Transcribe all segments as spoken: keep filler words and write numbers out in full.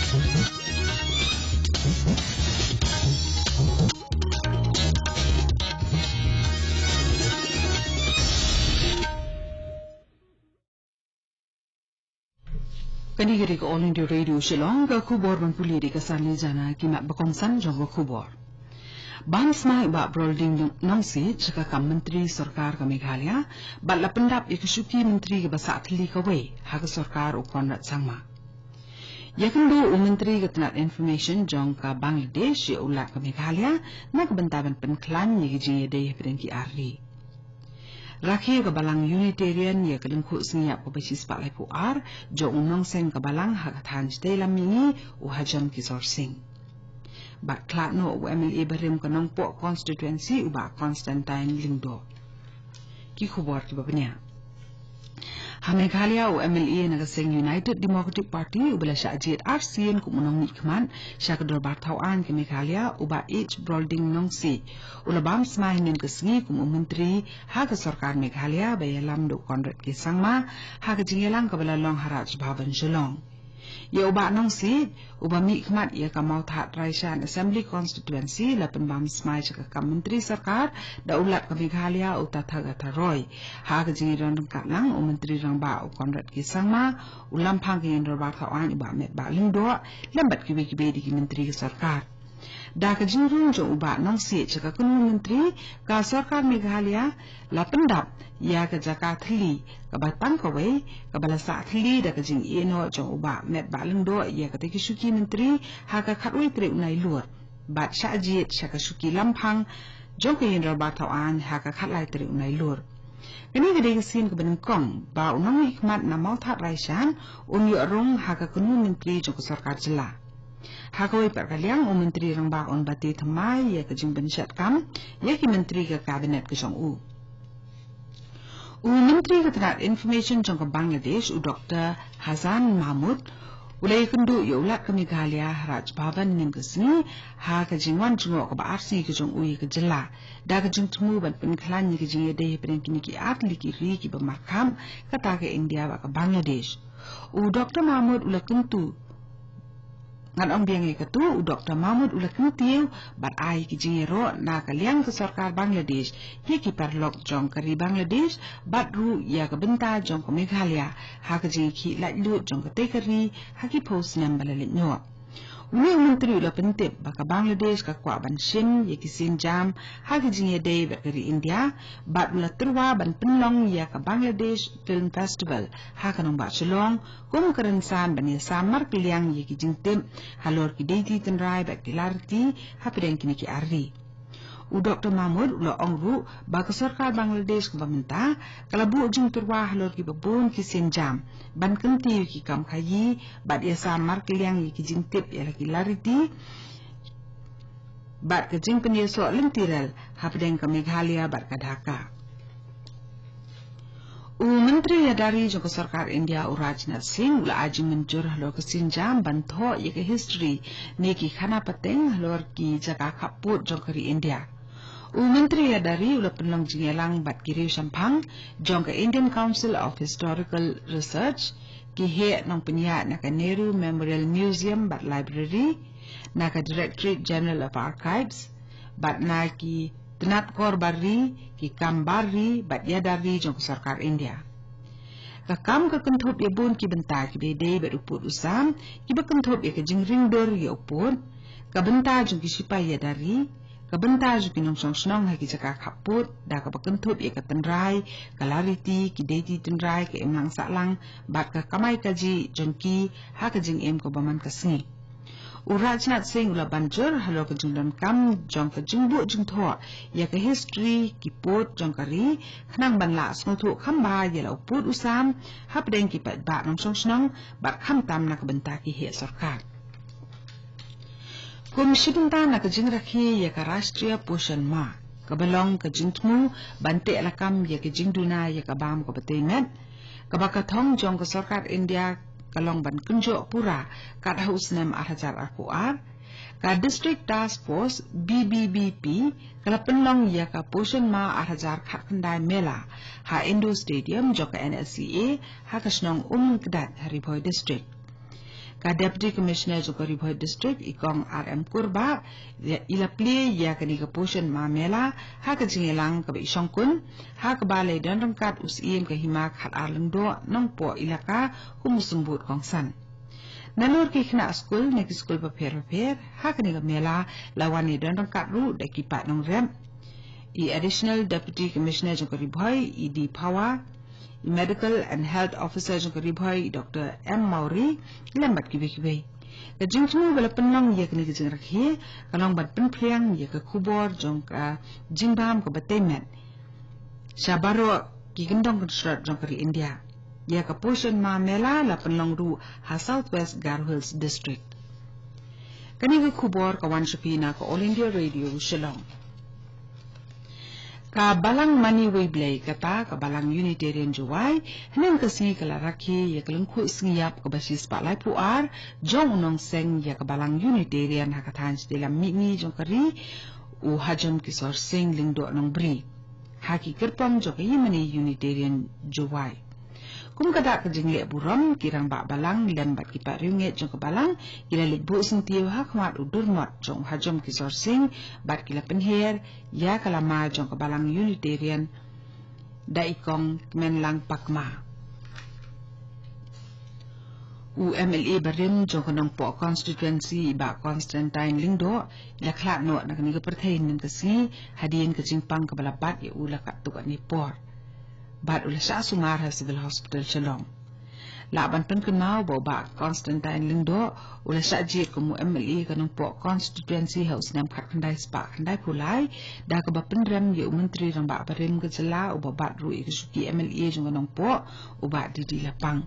Kane ka dei ka All India Radio Shillong, ka khubor ban pule da ka Sani Jana. Ki mat ba kongsan jong ka khubor. Ban smai u Bah Brolding Nongsiej sha ka kam Myntri Sorkar ka Meghalaya, bad la pyndap ïa ka shuki Myntri kaba sah thylli kawei ha ka sorkar u Conrad Sangma. Ïakynduh u Myntri ka tnat Information jong ka Bangladesh ïa u Lat ka Meghalaya na ka bynta ban pynkhlaiñ ïa ki jingïadei hapdeng ki ar ri. Rakhe ka Balang Unitarian ïa ka lyngkhuh sngi ïap kaba shispah laiphew ar jong u nongseng ka Balang ha ka thaiñ shatei lam mihngi, u Hajan Kishore Singh. Bad khlad noh u MLA barim ka Nongpoh Constituency, u Bah Constantine Lyngdoh. Ki khubor kiba bniah. Ha Meghalaya, u MLA na ka seng United Democratic Party uba la shah jied arsien kum u nongmihkhmat sha ka Dorbar Thawaiñ ka Meghalaya, u Bah H Brolding Nongsiej, u la bam smai hynnin ka sngi kum u Myntri ha ka sorkar Meghalaya ba ïalam da u Conrad K Sangma ha ka jingïalang kaba la long ha Raj Bhavan Shillong. Ïa u Bah Nongsiej, uba mihkhmat ïa ka Mawthadraishan Assembly Constituency, la pynbam smai sha ka kam Myntri Sorkar da u Lat ka Meghalaya, u Tathagata Roy. Ha ka jingïadon ryngkat lang u Myntri Rangbah, u Conrad K Sangma, u Lamphang ka Ïing Dorbar Thawaiñ, u Bah Metbah Lyngdoh, lem bad kiwei kiwei de ki Myntri ka sorkar. Da ka jingrung jong u Bah Nongsiej sha ka kynhun Myntri, ka sorkar Meghalaya la pyndap ïa ka jaka thylli kaba tang kawei, kaba la sah thylli da ka jingïehnoh jong u Bah Metbah Lyngdoh ïa katei ka shuki Myntri ha ka khatwei tarik u Nailur, bad shah jied sha ka shuki Lamphang jong ka Ïing Dorbar Thawaiñ ha ka khatlai tarik u Nailur. Kane ka dei ka sien kaba nyngkong ba u nongmihkhmat na Mawthadraishan un ïoh rung ha ka kynhun Myntri jong ka sorkar jylla. Ha kawei pat ka liang, u Myntri Rangbah un batai thymmai ïa ka jingpynshet kam ïa ki Myntri ka Cabinet ka jong u. U Myntri ka tnat Information jong ka Bangladesh, u Doktor Hasan Mahmud, u la ïakynduh ïa u Lat ka Meghalaya ha Raj Bhavan hynnin ka sngi ha ka jingwan jngoh kaba arsngi ka jong u ïa ka jylla, da ka jingthmu ban pynkhlaiñ ïa ka jingïadei hapdeng kine ki ar tylli ki ri kiba markhap, kata ka India bad ka Bangladesh. U Doktor Mahmud u la kyntu, ngan ong biang ïa katu, u Doktor Mahmud u la kyntiew bad ai ki jingïaroh na ka liang ka sorkar Bangladesh ïa ki paralok jong ka ri Bangladesh, bad ruh ïa ka bynta jong ka Meghalaya ha ka jingïakhih laitluid jong katei ka ri ha ki phew snem ba la leit noh. Une u Myntri u la pyntip ba ka Bangladesh ka kwah ban shim ïa ki sienjam ha ka jingïadei bad ka ri India, bad u la tyrwa ban pynlong ïa ka Bangladesh Film Festival ha ka nongbah Shillong, kum ka rynsan ban ïasam markylliang ïa ki jingtip halor ki deiti tynrai bad ki lariti hapdeng kine ki ar ri. U Doktor Mahmud u la ong ruh ba ka sorkar Bangladesh kaba mynta ka la buh jingtyrwa halor kiba bun ki sienjam ban kyntiew ïa ki kam khaïi bad ïasam markylliang ïa ki jingtip ïa la ki lariti bad ka jingpynïasoh lynti rel hapdeng ka Meghalaya bad ka Dhaka. U Myntri Ïada Ri jong ka sorkar India, u Rajnath Singh, u la ai jingmynjur halor ka sienjam ban thoh ïa ka history ne ki khana pateng halor ki jaka khappud jong ka ri India. U Myntri Ïada Ri u la pynlong jingïalang bad ki riewshemphang jong ka Indian Council of Historical Research, ki heh nongpynïaid na ka Nehru Memorial Museum bad Library, na ka Directorate General of Archives, bad na ki tnat kor bar ri, ki kam bar ri bad ïada ri jong ka sorkar India. Ka kam ka kynthup ïa bun ki bynta kiba ïadei bad u pud u sam, kiba kynthup ïa ka jingringdur ïa u pud, ka bynta jong ki shipai ïada ri, ka bynta jong ki nongshong shnong ha ki jaka khappud, da kaba kynthup ïa ka tynrai, ka lariti, ki deiti tynrai, ka imlang sahlang bad ka kamai kajih jong ki ha ka jingim kaba man ka sngi. U Rajnath Singh u la ban jur halor ka jingdonkam jong ka jingbuh jingthoh ïa ka history ki pud jong ka ri, khnang ban lah sngewthuh kham bha ïa la u pud u sam hapdeng ki paidbah nongshong shnong bad khamtam na ka bynta ki heh sorkar. Kum shi bynta na ka jingrakhe ïa ka Rashtriya Poshan Maah, kaba long ka jingthmu ban teh lakam ïa ka jingduna ïa ka bam kaba tei met, kaba ka thong jong ka sorkar India ka long ban kynjoh pura kat ha u snem ar hajar arphew ar, ka District Task Force, B B B P, ka la pynlong ïa ka Poshan Maah ar hajar khatkhyndai Mela ha Indoor Stadium jong ka N S C A ha ka shnong Umkdait ha Ri Bhoi District. Ka Deputy Commissioner jong ka Ri Bhoi District, i Kong R M Kurbah, i la plie ïa kane ka Poshan Maah Mela ha ka jingïalang kaba i shongkun, ha kaba la don ryngkat u Syiem ka Hima Khatar Lyngdoh, Nongpoh Elaka, kum u symbud kongsan. Nalor ki khynnah skul na ki skul bapher bapher, ha kane ka mela la wan ïa don ryngkat ruh da ki paid nongrep, i Additional Deputy Commissioner jong ka Ri Bhoi, i D Phawa, i Medical and Health Officer jong ka Ri Bhoi, i Doctor M Mawrie, lem bad kiwei kiwei. Ka jingthmu ba la pynlong ïa kane ka jingrakhe ka long ban pynphriang ïa ka khubor jong ka jingbam kaba tei met sha baroh ki kyndong kynshrot jong ka ri India. Ïa ka Poshan Maah Mela la pynlong ruh ha South West Garo Hills District. Kane ka khubor ka wan sha phi na ka All India Radio Shillong. Ka Balang Mani Wei Blei, kata ka Balang Unitarian Jowai, hynnin ka sngi ka la rakhe ïa ka lyngkhuh sngi ïap kaba shispah laiphew ar jong u nongseng ïa ka Balang Unitarian ha ka thaiñ Shtelam Mihngi jong ka ri, u Hajom Kisor Singh Lyngdoh Nongbri, ha ki kyrpang jong ka Yimani Unitarian Jowai. Kum ka dak ka jingleh burom, ki rangbah balang lem bad ki paid riewngeit jong ka balang ki la leit buh syntiew ha khmat u durmot jong u Hajom Kisor Singh bad ki la pynher ïa ka lama jong ka Balang Unitarian da i Kong Kmenlang Pakma. U M L A barim jong ka Nongpoh Constituency, i Bah Constantine Lyngdoh, i la khlad noh na kane ka pyrthei hynnin ka sngi hadien ka jingpang kaba la bat ïa u la katto katne por, bad u la shah sumar ha Civil Hospital Shillong. Lah ban pynkynmaw ba u Bah Constantine Lyngdoh u la shah jied kum u M L A ka Nongpoh Constituency ha u snem khatkhyndai spah khyndaiphew lai, da kaba pynrem ïa u Myntri Rangbah barim ka jylla uba bat ruh ïa ka shuki M L A jong ka Nongpoh, u Bah D D Lapang.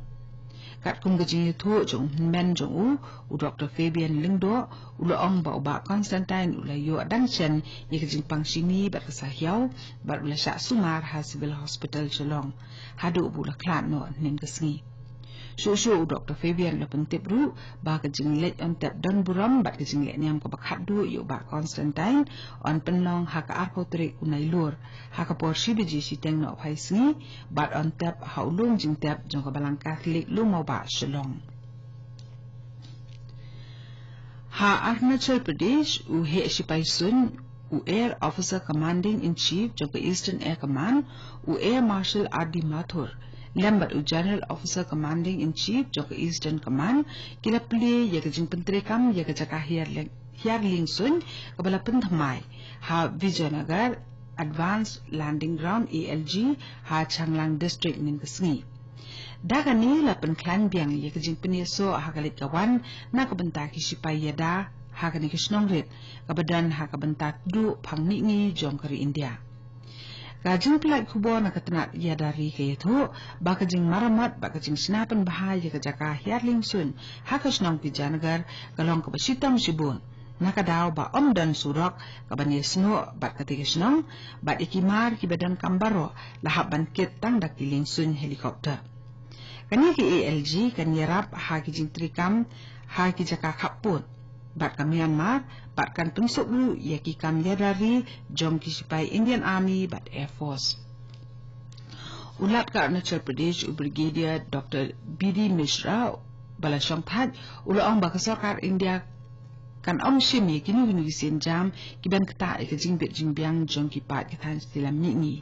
Katkum ka jingïathuh jong u hynmen jong u, u Doctor Fabian Lyngdoh, u la ong ba u Bah Constantine u la ïoh dang shen ïa ka jingpang shini bad ka sahiaw, bad u la shah sumar ha Civil Hospital Shillong haduh ba u la khlad noh hynnin ka sngi. Shuh shuh u Doctor Fabian u la pyntip ruh ba ka jingleit on tep don burom bad ka jingleh niam kaba khatduh ïa u Bah Constantine yn pynlong ha ka arphew tarik u Nailur, ha ka por shi baje shiteng nohphai sngi, bad yn tep ha u lum jingtep jong ka Balang Katholik Lum Mawbah Shillong. Ha Arunachal Pradesh, u heh shipai suiñ, u Air Officer Commanding in Chief jong ka Eastern Air Command, u Air Marshal R D Mathur, lem bad u General Officer Commanding in Chief jong ka Eastern Command, ki la plie ïa ka jingpyntreikam ïa ka jaka hiar leng hiar lieng suiñ kaba la pynthymmai ha Vijayanagar Advanced Landing Ground, A L G, ha Changlang District hynnin ka sngi. Da kane la pynkhlaiñ biang ïa ka jingpynïasoh ha ka leit ka wan na ka bynta ki shipai ïada ha kane ka shnong rit kaba don ha ka bynta tduh phang mihngi jong ka ri India. Ka jingpyllait khubor na ka tnat ïada ri ka ïathuh ba ka jingmaramot bad ka jingshna pynbha ïa ka jaka hiar lieng suiñ ha ka shnong Vijayanagar ka long kaba shitom shibun, na ka daw ba ym don surok kaba ïasnoh bad katei ka shnong, bad ïa ki mar kiba donkam baroh la hap ban kit tang da ki lieng suiñ helicopter. Kane ka A L G kan ïarap ha ki jingtreikam ha ki jaka khappud bad ka Myanmar, bad kan pynsuk ruh ïa ki kam ïada ri jong ki shipai Indian Army bad Air Force. U Lat ka Arunachal Pradesh, u Brigadier Doctor B D Mishra, ba la shongthait, u la ong ba ka sorkar India kan ym shim ïa kino kino ki sienjam ki ban ktah ïa ka jingbit jingbiang jong ki paid ka thaiñ Shtelam Mihngi.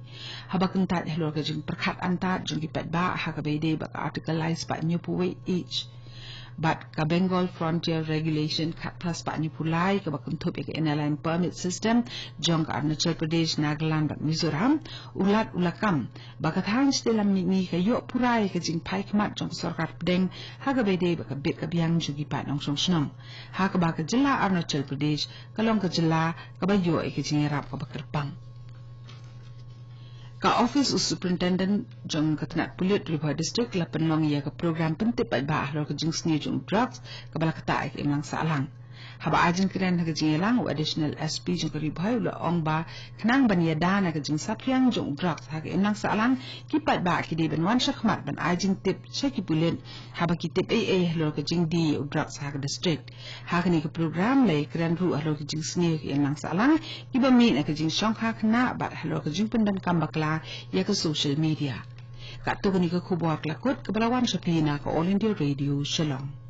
Haba kyntait halor ka jingpyrkhat antad jong ki paidbah ha kaba ïadei bad ka Article lai spah hynñiewphew wei H bad ka Bengal Frontier Regulation khatphra spah hynñiewphew lai kaba kynthup ïa ka Inner Line Permit System jong ka Arunachal Pradesh, Nagaland bad Mizoram, u Lat u la kam ba ka thaiñ Shtelam Mihngi ka ïoh pura ïa ka jingphai khmat jong ka sorkar pdeng ha kaba ïadei bad ka bit ka biang jong ki paid nongshong shnong, ha kaba ka jylla Arunachal Pradesh ka long ka jylla kaba ïoh ïa ka jingïarap kaba kyrpang. Ka Office u Superintendent jong ka tnat pulit Ri Bhoi District la pynlong ïa ka program pyntip paidbah halor ka jingsniew jong u drugs kaba la ktah ïa ka imlang sahlang. Haba ai jingkren ha ka jingïalang, u Additional S P jong ka Ri Bhoi u la ong ba khnang ban ïada na ka jingsaphriang jong u drugs ha ka imlang sahlang, ki paidbah ki dei ban wan shakhmat ban ai jingtip sha ki pulit haba ki tip ei ei halor ka jingdie u drugs ha ka district. Ha kane ka program la ïakren ruh halor ka jingsniew ka imlang sahlang kiba mih na ka jingshongkha khynnah bad halor ka jingpyndonkam bakla ïa ka social media. Katto kane ka khubor ka la kut kaba la wan sha phi na ka All India Radio Shillong.